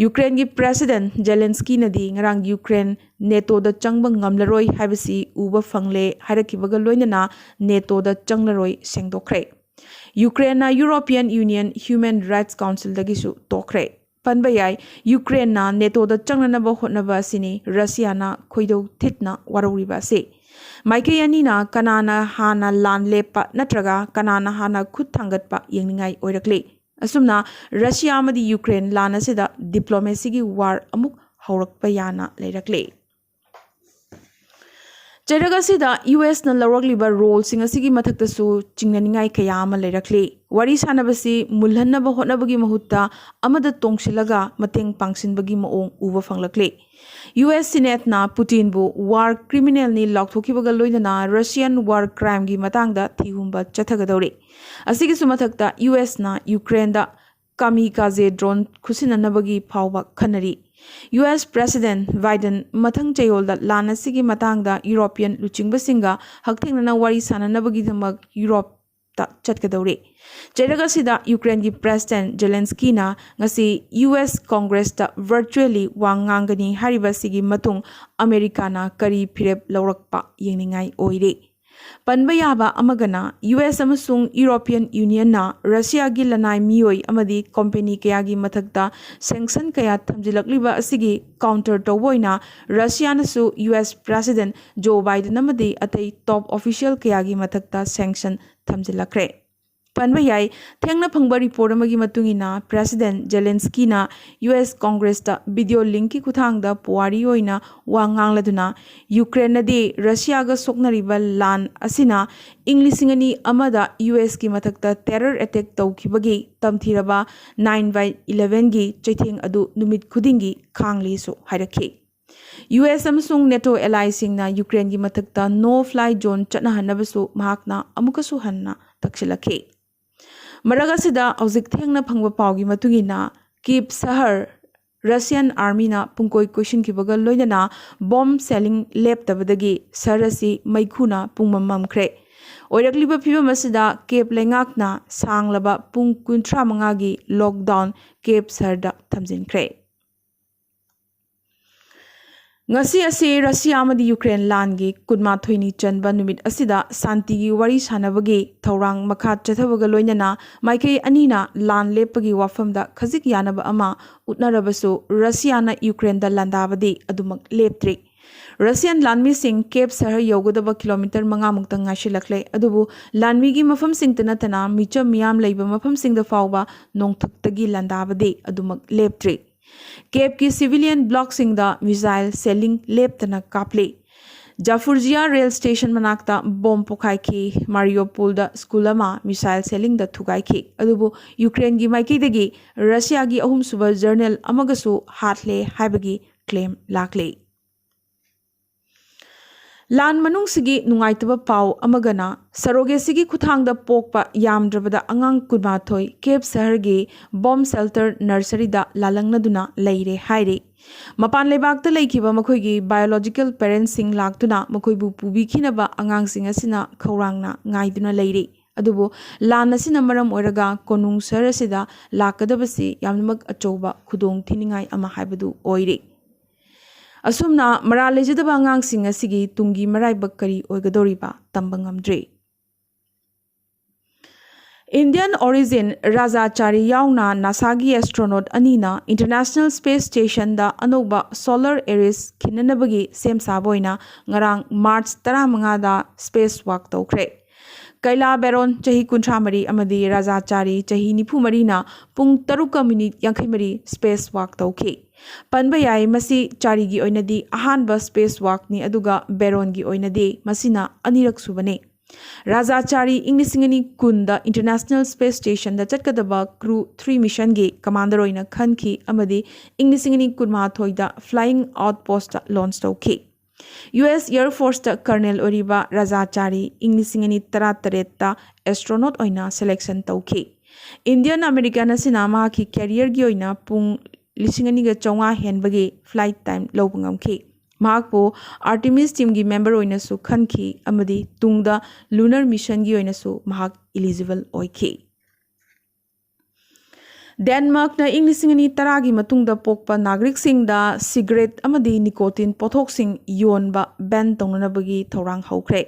ꯌꯨꯀ꯭ꯔꯦꯟꯒꯤ President ꯖꯦꯂꯦꯟꯁꯀꯤꯅꯗꯤ ꯉꯔꯥꯡ ꯌꯨꯀ꯭ꯔꯦꯟ NATOꯗ ꯆꯪꯕ ꯉꯝꯂꯔꯣꯏ ꯍꯥꯏꯕꯁꯤ ꯎꯕ ꯐꯪꯂꯦ ꯍꯥꯏꯔꯛꯈꯤꯕꯒ ꯂꯣꯏꯅꯅ NATOꯗ ꯆꯪꯂꯔꯣꯏ ꯁꯦꯡꯗꯣꯛꯈ꯭ꯔꯦ꯫ ꯌꯨꯀ꯭ꯔꯦꯟꯅ European Union Human Rights Councilꯗꯒꯤꯁꯨ ꯇꯣꯛꯈ꯭ꯔꯦ꯫ ꯄꯟꯕ ꯌꯥꯏ, ꯌꯨꯀ꯭ꯔꯦꯟꯅ NATOꯗ ꯆꯪꯅꯅꯕ ꯍꯣꯠꯅꯕ ꯑꯁꯤꯅꯤ ꯔꯁꯤꯌꯥꯅ ꯈꯣꯏꯗꯧ ꯊꯤꯠꯅ ꯋꯥꯔꯧꯔꯤꯕ ꯑꯁꯤ꯫ ꯃꯥꯏꯀꯩ ꯑꯅꯤꯅ ꯀꯅꯥꯅ ꯍꯥꯟꯅ ꯂꯥꯟ ꯂꯦꯞꯄ ꯅꯠꯇ꯭ꯔꯒ ꯀꯅꯥꯅ ꯍꯥꯟꯅ ꯈꯨꯠ ꯊꯥꯡꯒꯠꯄ ꯌꯦꯡꯅꯤꯡꯉꯥꯏ ꯑꯣꯏꯔꯛꯂꯤ꯫ ꯑꯁꯨꯝꯅ ꯔꯁꯤꯌꯥ ꯑꯃꯗꯤ ꯌꯨꯀ꯭ꯔꯦꯟ ꯂꯥꯟ ꯑꯁꯤꯗ diplomacyꯒꯤ war ꯑꯃꯨꯛ ꯍꯧꯔꯛꯄ ꯌꯥꯅ ꯂꯩꯔꯛꯂꯤ꯫ ꯆꯩꯔꯛ ꯑꯁꯤꯗ USꯅ ꯂꯧꯔꯛꯂꯤꯕ roleꯁꯤꯡ ꯑꯁꯤꯒꯤ ꯃꯊꯛꯇꯁꯨ ꯆꯤꯡꯅꯅꯤꯡꯉꯥꯏ ꯀꯌꯥ ꯑꯃ ꯂꯩꯔꯛꯂꯤ꯫ ꯋꯥꯔꯤ ꯁꯥꯟꯅꯕꯁꯤ ꯃꯨꯜꯍꯟꯅꯕ ꯍꯣꯠꯅꯕꯒꯤ ꯃꯍꯨꯠꯇ ꯑꯃꯗ ꯇꯣꯡꯁꯤꯜꯂꯒ ꯃꯇꯦꯡ ꯄꯥꯡꯁꯤꯟꯕꯒꯤ ꯃꯑꯣꯡ ꯎꯕ ꯐꯪꯂꯛꯂꯤ꯫ US Senateꯅ ꯄꯨꯇꯤꯟꯕꯨ war criminalꯅꯤ ꯂꯥꯎꯊꯣꯛꯈꯤꯕꯒ ꯂꯣꯏꯅꯅ Russian war crimeꯒꯤ ꯃꯇꯥꯡꯗ ꯊꯤꯍꯨꯝꯕ ꯆꯠꯊꯒꯗꯧꯔꯤ꯫ ꯑꯁꯤꯒꯤꯁꯨ ꯃꯊꯛꯇ USꯅ ꯌꯨꯀ꯭ꯔꯦꯟꯗ kamikaze drone ꯈꯨꯠꯁꯤꯟꯅꯅꯕꯒꯤ ꯐꯥꯎꯕ ꯈꯟꯅꯔꯤ꯫ US President Biden ꯃꯊꯪ ꯆꯌꯣꯜꯗ ꯂꯥꯟ ꯑꯁꯤꯒꯤ ꯃꯇꯥꯡꯗ European ꯂꯨꯆꯤꯡꯕꯁꯤꯡꯒ ꯍꯛꯊꯦꯡꯅꯅ ꯋꯥꯔꯤ ꯁꯥꯟꯅꯅꯕꯒꯤꯗꯃꯛ ꯌꯨꯔꯣꯞꯇ ꯆꯠꯀꯗꯧꯔꯤ꯫ ꯆꯩꯔꯛ ꯑꯁꯤꯗ ꯌꯨꯀ꯭ꯔꯦꯟꯒꯤ President ꯖꯦꯂꯦꯟꯁꯀꯤꯅ ꯉꯁꯤ US Congressꯇ virtually ꯋꯥ ꯉꯥꯡꯒꯅꯤ꯫ ꯍꯥꯏꯔꯤꯕ ꯑꯁꯤꯒꯤ ꯃꯇꯨꯡ ꯑꯃꯦꯔꯤꯀꯥꯅ ꯀꯔꯤ ꯐꯤꯔꯦꯞ ꯂꯧꯔꯛꯄ ꯌꯦꯡꯅꯤꯡꯉꯥꯏ ꯑꯣꯏꯔꯤ꯫ ꯄꯟꯕ ꯌꯥꯕ ꯑꯃꯒꯅ, US ꯑꯃꯁꯨꯡ European Unionꯅ ꯔꯁꯤꯌꯥꯒꯤ ꯂꯅꯥꯏ ꯃꯤꯑꯣꯏ ꯑꯃꯗꯤ company ꯀꯌꯥꯒꯤ ꯃꯊꯛꯇ sanction ꯀꯌꯥ ꯊꯝꯖꯤꯜꯂꯛꯂꯤꯕ ꯑꯁꯤꯒꯤ counter ꯇꯧꯕ ꯑꯣꯏꯅ ꯔꯁꯤꯌꯥꯅꯁꯨ US President ꯖꯣ ꯕꯥꯏꯗꯟ ꯑꯃꯗꯤ ꯑꯇꯩ top official ꯀꯌꯥꯒꯤ ꯃꯊꯛꯇ sanction ꯊꯝꯖꯤꯜꯂꯛꯈ꯭ꯔꯦ꯫ ꯄꯟꯕ ꯌꯥꯏ, ꯊꯦꯡꯅ ꯐꯪꯕ ꯔꯤꯄꯣꯔꯠ ꯑꯃꯒꯤ ꯃꯇꯨꯡ ꯏꯟꯅ, ꯄ꯭ꯔꯦꯁꯤꯗꯦꯟꯠ ꯖꯦꯂꯦꯟꯁꯀꯤꯅ ꯌꯨ ꯑꯦꯁ ꯀꯣꯡꯒ꯭ꯔꯦꯁꯇ ꯚꯤꯗꯤꯑꯣ ꯂꯤꯡꯛꯀꯤ ꯈꯨꯠꯊꯥꯡꯗ ꯄꯨꯋꯥꯔꯤ ꯑꯣꯏꯅ ꯋꯥ ꯉꯥꯡꯂꯗꯨꯅ, ꯌꯨꯀ꯭ꯔꯦꯟꯅꯗꯤ ꯔꯁꯤꯌꯥꯒ ꯁꯣꯛꯅꯔꯤꯕ ꯂꯥꯟ ꯑꯁꯤꯅ ꯏꯪ ꯂꯤꯁꯤꯡ ꯑꯅꯤ ꯑꯃꯗ ꯌꯨ ꯑꯦꯁꯀꯤ ꯃꯊꯛꯇ ꯇꯦꯔꯔ ꯑꯦꯇꯦꯛ ꯇꯧꯈꯤꯕꯒꯤ ꯇꯝꯊꯤꯔꯕ ꯅꯥꯏꯟ ꯕꯥꯏ ꯏꯂꯦꯚꯦꯟꯒꯤ ꯆꯩꯊꯦꯡ ꯑꯗꯨ ꯅꯨꯃꯤꯠ ꯈꯨꯗꯤꯡꯒꯤ ꯈꯥꯡꯂꯤꯁꯨ ꯍꯥꯏꯔꯛꯈꯤ꯫ ꯌꯨ ꯑꯦꯁ ꯑꯃꯁꯨꯡ ꯅꯦꯇꯣ ꯑꯦꯂꯥꯏꯁꯤꯡꯅ ꯌꯨꯀ꯭ꯔꯦꯟꯒꯤ ꯃꯊꯛꯇ ꯅꯣ ꯐ꯭ꯂꯥꯏ ꯖꯣꯟ ꯆꯠꯅꯍꯟꯅꯕꯁꯨ ꯃꯍꯥꯛꯅ ꯑꯃꯨꯛꯀꯁꯨ ꯍꯟꯅ ꯇꯛꯁꯤꯜꯂꯛꯈꯤ꯫ ꯃꯔꯛ ꯑꯁꯤꯗ, ꯍꯧꯖꯤꯛ ꯊꯦꯡꯅ ꯐꯪꯕ ꯄꯥꯎꯒꯤ ꯃꯇꯨꯡ ꯏꯟꯅ, ꯀꯤꯞ ꯁꯍꯔ ꯔꯁꯤꯌꯥꯟ ꯑꯥꯔꯃꯤꯅ ꯄꯨꯡꯀꯣꯏ ꯀꯣꯏꯁꯤꯟꯈꯤꯕꯒ ꯂꯣꯏꯅꯅ ꯕꯣꯝ ꯁꯦꯂꯤꯡ ꯂꯦꯞꯇꯕꯗꯒꯤ ꯁꯍꯔ ꯑꯁꯤ ꯃꯩꯈꯨꯅ ꯄꯨꯡꯃꯝ ꯃꯝꯈ꯭ꯔꯦ꯫ ꯑꯣꯏꯔꯛꯂꯤꯕ ꯐꯤꯕꯝ ꯑꯁꯤꯗ ꯀꯦꯞ ꯂꯩꯉꯥꯛꯅ ꯁꯥꯡꯂꯕ ꯄꯨꯡ ꯀꯨꯟꯊ꯭ꯔꯥ ꯃꯉꯥꯒꯤ ꯂꯣꯛꯗꯥꯎꯟ ꯀꯦꯞ ꯁꯍꯔꯗ ꯊꯝꯖꯤꯟꯈ꯭ꯔꯦ꯫ ꯉꯁꯤ ꯑꯁꯤ ꯔꯁꯤꯌꯥ ꯑꯃꯗꯤ ꯌꯨꯀ꯭ꯔꯦꯟ ꯂꯥꯟꯒꯤ ꯀꯨꯟꯃꯥꯊꯣꯏꯅꯤ ꯆꯟꯕ ꯅꯨꯃꯤꯠ ꯑꯁꯤꯗ ꯁꯥꯟꯇꯤꯒꯤ ꯋꯥꯔꯤ ꯁꯥꯟꯅꯕꯒꯤ ꯊꯧꯔꯥꯡ ꯃꯈꯥ ꯆꯠꯊꯕꯒ ꯂꯣꯏꯅꯅ ꯃꯥꯏꯀꯩ ꯑꯅꯤꯅ ꯂꯥꯟ ꯂꯦꯞꯄꯒꯤ ꯋꯥꯐꯝꯗ ꯈꯖꯤꯛ ꯌꯥꯅꯕ ꯑꯃ ꯎꯠꯅꯔꯕꯁꯨ, ꯔꯁꯤꯌꯥꯅ ꯌꯨꯀ꯭ꯔꯦꯟꯗ ꯂꯥꯟꯗꯥꯕꯗꯤ ꯑꯗꯨꯃꯛ ꯂꯦꯞꯇ꯭ꯔꯤ꯫ ꯔꯁꯤꯌꯥꯟ ꯂꯥꯟꯃꯤꯁꯤꯡ ꯀꯦꯞ ꯁꯍꯔ ꯌꯧꯒꯗꯕ ꯀꯤꯂꯣꯃꯤꯇꯔ ꯃꯉꯥꯃꯨꯛꯇ ꯉꯥꯏꯁꯤꯜꯂꯛꯂꯦ, ꯑꯗꯨꯕꯨ ꯂꯥꯟꯃꯤꯒꯤ ꯃꯐꯝꯁꯤꯡꯇ ꯅꯠꯇꯅ ꯃꯤꯆꯝ ꯃꯤꯌꯥꯝ ꯂꯩꯕ ꯃꯐꯝꯁꯤꯡꯗ ꯐꯥꯎꯕ ꯅꯣꯡꯊꯛꯇꯒꯤ ꯂꯥꯟꯗꯥꯕꯗꯤ ꯑꯗꯨꯃꯛ ꯂꯦꯞꯇ꯭ꯔꯤ꯫ ꯀꯦꯞꯀꯤ ꯁꯤꯚꯤꯂꯤꯌꯟ ꯕ꯭ꯂꯣꯛꯁꯤꯡꯗ ꯃꯤꯁꯥꯏꯜ ꯁꯦꯂꯤꯡ ꯂꯦꯞꯇꯅ ꯀꯥꯞꯂꯤ꯫ ꯖꯥꯐꯨꯔꯖꯤꯌꯥ ꯔꯦꯜ ꯁ꯭ꯇꯦꯁꯟ ꯃꯅꯥꯛꯇ ꯕꯣꯝ ꯄꯣꯈꯥꯏꯈꯤ꯫ ꯃꯥꯔꯤꯌꯣꯄꯨꯜꯗ ꯁ꯭ꯀꯨꯜ ꯑꯃ ꯃꯤꯁꯥꯏꯜ ꯁꯦꯂꯤꯡꯗ ꯊꯨꯒꯥꯏꯈꯤ꯫ ꯑꯗꯨꯕꯨ ꯌꯨꯀ꯭ꯔꯦꯟꯒꯤ ꯃꯥꯏꯀꯩꯗꯒꯤ ꯔꯁꯤꯌꯥꯒꯤ ꯑꯍꯨꯝꯁꯨꯕ ꯖꯔꯅꯦꯜ ꯑꯃꯒꯁꯨ ꯍꯥꯠꯂꯦ ꯍꯥꯏꯕꯒꯤ ꯀ꯭ꯂꯦꯝ ꯂꯥꯛꯂꯤ꯫ ꯂꯥꯟ ꯃꯅꯨꯡꯁꯤꯒꯤ ꯅꯨꯡꯉꯥꯏꯇꯕ ꯄꯥꯎ ꯑꯃꯒꯅ, ꯁꯔꯣꯒꯦꯁꯤꯒꯤ ꯈꯨꯠꯊꯥꯡꯗ ꯄꯣꯛꯄ ꯌꯥꯝꯗ꯭ꯔꯕꯗ ꯑꯉꯥꯡ ꯀꯨꯟꯃꯥꯊꯣꯏ ꯀꯦꯞ ꯁꯍꯔꯒꯤ ꯕꯣꯝ ꯁꯦꯜꯇꯔ ꯅꯔꯁꯔꯤꯗ ꯂꯥꯂꯪꯅꯗꯨꯅ ꯂꯩꯔꯦ ꯍꯥꯏꯔꯤ꯫ ꯃꯄꯥꯟ ꯂꯩꯕꯥꯛꯇ ꯂꯩꯈꯤꯕ ꯃꯈꯣꯏꯒꯤ ꯕꯥꯏꯑꯣꯂꯣꯖꯤꯀꯦꯜ ꯄꯦꯔꯦꯟꯠꯁꯤꯡ ꯂꯥꯛꯇꯨꯅ ꯃꯈꯣꯏꯕꯨ ꯄꯨꯕꯤꯈꯤꯅꯕ ꯑꯉꯥꯡꯁꯤꯡ ꯑꯁꯤꯅ ꯈꯧꯔꯥꯡꯅ ꯉꯥꯏꯗꯨꯅ ꯂꯩꯔꯤ꯫ ꯑꯗꯨꯕꯨ ꯂꯥꯟ ꯑꯁꯤꯅ ꯃꯔꯝ ꯑꯣꯏꯔꯒ ꯀꯣꯅꯨꯡ ꯁꯍꯔ ꯑꯁꯤꯗ ꯂꯥꯛꯀꯗꯕꯁꯤ ꯌꯥꯝꯅꯃꯛ ꯑꯆꯧꯕ ꯈꯨꯗꯣꯡ ꯊꯤꯅꯤꯡꯉꯥꯏ ꯑꯃ ꯍꯥꯏꯕꯗꯨ ꯑꯣꯏꯔꯤ꯫ ꯑꯁꯨꯝꯅ ꯃꯔꯥꯜ ꯂꯩꯖꯗꯕ ꯑꯉꯥꯡꯁꯤꯡ ꯑꯁꯤꯒꯤ ꯇꯨꯡꯒꯤ ꯃꯔꯥꯏꯕꯛ ꯀꯔꯤ ꯑꯣꯏꯒꯗꯧꯔꯤꯕ ꯇꯝꯕ ꯉꯝꯗ꯭ꯔꯤ꯫ ꯏꯟꯗꯤꯌꯟ ꯑꯣꯔꯤꯖꯤꯟ ꯔꯥꯖꯥ ꯆꯥꯔꯤ ꯌꯥꯎꯅ ꯅꯥꯁꯥꯒꯤ ꯑꯦꯁꯇ꯭ꯔꯣꯅꯣꯠ ꯑꯅꯤꯅ ꯏꯟꯇꯔꯅꯦꯁꯅꯦꯜ ꯁ꯭ꯄꯦꯁ ꯁ꯭ꯇꯦꯁꯟꯗ ꯑꯅꯧꯕ ꯁꯣꯂꯔ ꯑꯦꯔꯤꯁ ꯈꯤꯟꯅꯅꯕꯒꯤ ꯁꯦꯝ ꯁꯥꯕ ꯑꯣꯏꯅ ꯉꯔꯥꯡ ꯃꯥꯔꯆ ꯇꯔꯥꯃꯉꯥꯗ ꯁ꯭ꯄꯦꯁ ꯋꯥꯛ ꯇꯧꯈ꯭ꯔꯦ꯫ ꯀꯩꯂꯥ ꯕꯦꯔꯣꯟ ꯆꯍꯤ ꯀꯨꯟꯊ꯭ꯔꯥ ꯃꯔꯤ ꯑꯃꯗꯤ ꯔꯥꯖꯥ ꯆꯥꯔꯤ ꯆꯍꯤ ꯅꯤꯐꯨ ꯃꯔꯤꯅ ꯄꯨꯡ ꯇꯔꯨꯛꯀ ꯃꯤꯅꯤꯠ ꯌꯥꯡꯈꯩ ꯃꯔꯤ ꯁ꯭ꯄꯦꯁ ꯋꯥꯛ ꯇꯧꯈꯤ꯫ ꯄꯟꯕ ꯌꯥꯏ, ꯃꯁꯤ ꯆꯥꯔꯤꯒꯤ ꯑꯣꯏꯅꯗꯤ ꯑꯍꯥꯟꯕ ꯁ꯭ꯄꯦꯁ ꯋꯥꯛꯅꯤ, ꯑꯗꯨꯒ ꯕꯦꯔꯣꯟꯒꯤ ꯑꯣꯏꯅꯗꯤ ꯃꯁꯤꯅ ꯑꯅꯤꯔꯛ ꯁꯨꯕꯅꯤ꯫ ꯔꯥꯖꯥ ꯆꯥꯔꯤ ꯏꯪ ꯂꯤꯁꯤꯡ ꯑꯅꯤ ꯀꯨꯟꯗ ꯏꯟꯇꯔꯅꯦꯁꯅꯦꯜ ꯁ꯭ꯄꯦꯁ ꯁ꯭ꯇꯦꯁꯟꯗ ꯆꯠꯀꯗꯕ ꯀ꯭ꯔꯨ ꯊ꯭ꯔꯤ ꯃꯤꯁꯟꯒꯤ ꯀꯃꯥꯟꯗꯔ ꯑꯣꯏꯅ ꯈꯟꯈꯤ ꯑꯃꯗꯤ ꯏꯪ ꯂꯤꯁꯤꯡ ꯑꯅꯤ ꯀꯨꯟꯃꯥꯊꯣꯏꯗ ꯐ꯭ꯂꯥꯏꯌꯤꯡ ꯑꯥꯎꯠ ꯄꯣꯁꯇ ꯂꯣꯟꯆ ꯇꯧꯈꯤ꯫ U S air force colonel ꯑꯣꯏꯔꯤꯕ ꯔꯥꯖꯥ ꯆꯥꯔꯤ ꯏꯪ ꯂꯤꯁꯤꯡ ꯑꯅꯤ ꯇꯔꯥꯇꯔꯦꯠꯇ ꯑꯦꯁꯇ꯭ꯔꯣꯅꯣꯠ ꯑꯣꯏꯅ ꯁꯦꯂꯦꯛꯁꯟ ꯇꯧꯈꯤ꯫ ꯏꯟꯗꯤꯌꯟ ꯑꯃꯦꯔꯤꯀꯟ ꯑꯁꯤꯅ ꯃꯍꯥꯛꯀꯤ ꯀꯦꯔꯤꯌꯔꯒꯤ ꯑꯣꯏꯅ ꯄꯨꯡ ꯂꯤꯁꯤꯡ ꯑꯅꯤꯒ ꯆꯥꯝꯃꯉꯥ ꯍꯦꯟꯕꯒꯤ ꯐ꯭ꯂꯥꯏꯠ ꯇꯥꯏꯝ ꯂꯧꯕ ꯉꯝꯈꯤ꯫ ꯃꯍꯥꯛꯄꯨ ꯑꯥꯔꯇꯤꯃꯤꯁ ꯇꯤꯝꯒꯤ ꯃꯦꯝꯕꯔ ꯑꯣꯏꯅꯁꯨ ꯈꯟꯈꯤ ꯑꯃꯗꯤ ꯇꯨꯡꯗ ꯂꯨꯅꯔ ꯃꯤꯁꯟꯒꯤ ꯑꯣꯏꯅꯁꯨ ꯃꯍꯥꯛ ꯏꯂꯤꯖꯤꯕꯜ ꯑꯣꯏꯈꯤ꯫ ꯗꯦꯟꯃꯥꯔꯛꯅ ꯏꯪ ꯂꯤꯁꯤꯡ ꯑꯅꯤ ꯇꯔꯥꯒꯤ ꯃꯇꯨꯡꯗ ꯄꯣꯛꯄ ꯅꯥꯒꯔꯤꯛꯁꯤꯡꯗ ꯁꯤꯒꯔꯦꯠ ꯑꯃꯗꯤ ꯅꯤꯀꯣꯇꯤꯟ ꯄꯣꯠꯊꯣꯛꯁꯤꯡ ꯌꯣꯟꯕ ꯕꯦꯟ ꯇꯧꯅꯅꯕꯒꯤ ꯊꯧꯔꯥꯡ ꯍꯧꯈ꯭ꯔꯦ꯫